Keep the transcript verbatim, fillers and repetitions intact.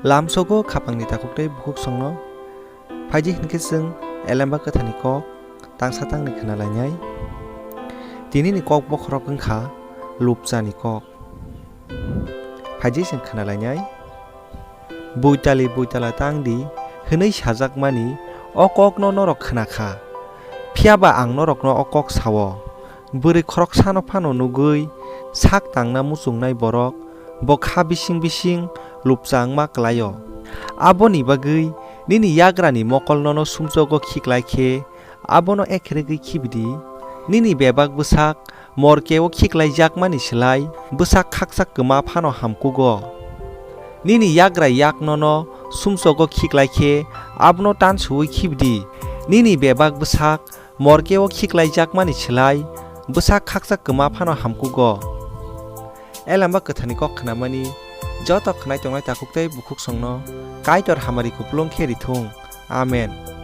Lamsogo khapangni takhuk tei bukhuksongno. Phaidi hinkhe chwng Elemba Kwtharni kok tangsa tangni khna lainai. Tinini kok bokhorok wngkha lupchani kok. Phaidi chwng khna lainai. Buitali buitala tang di hwnwi sajakmani o kokno norok khna kha. Phiya ba ang norokno o kok sao. Bwrwi khoroksano phano nugwi sak tangna muchungnai borok bo kha bising bising lupcha wngma klai-o. Aboni bagwi nini yagrani mokol nono sumsogo khiklai khe abono ekregwi khibi di. Nini bebak bwsak morkeo khiklaijakmani slai bwsak khaksa kwma phano hamkugo. Nini yagra yak nono sumsogo khiklai khe abono tansuwi khibi di. Nini bebak bwsak morkeo khiklaijakmani slai bwsak khaksa kwma phano hamkugo. Elamba Kwtharni kok khnamani joto khnai tongnai takhuk tei bukhuksongno Kaitor hamari kupulung khe rithung. Amen.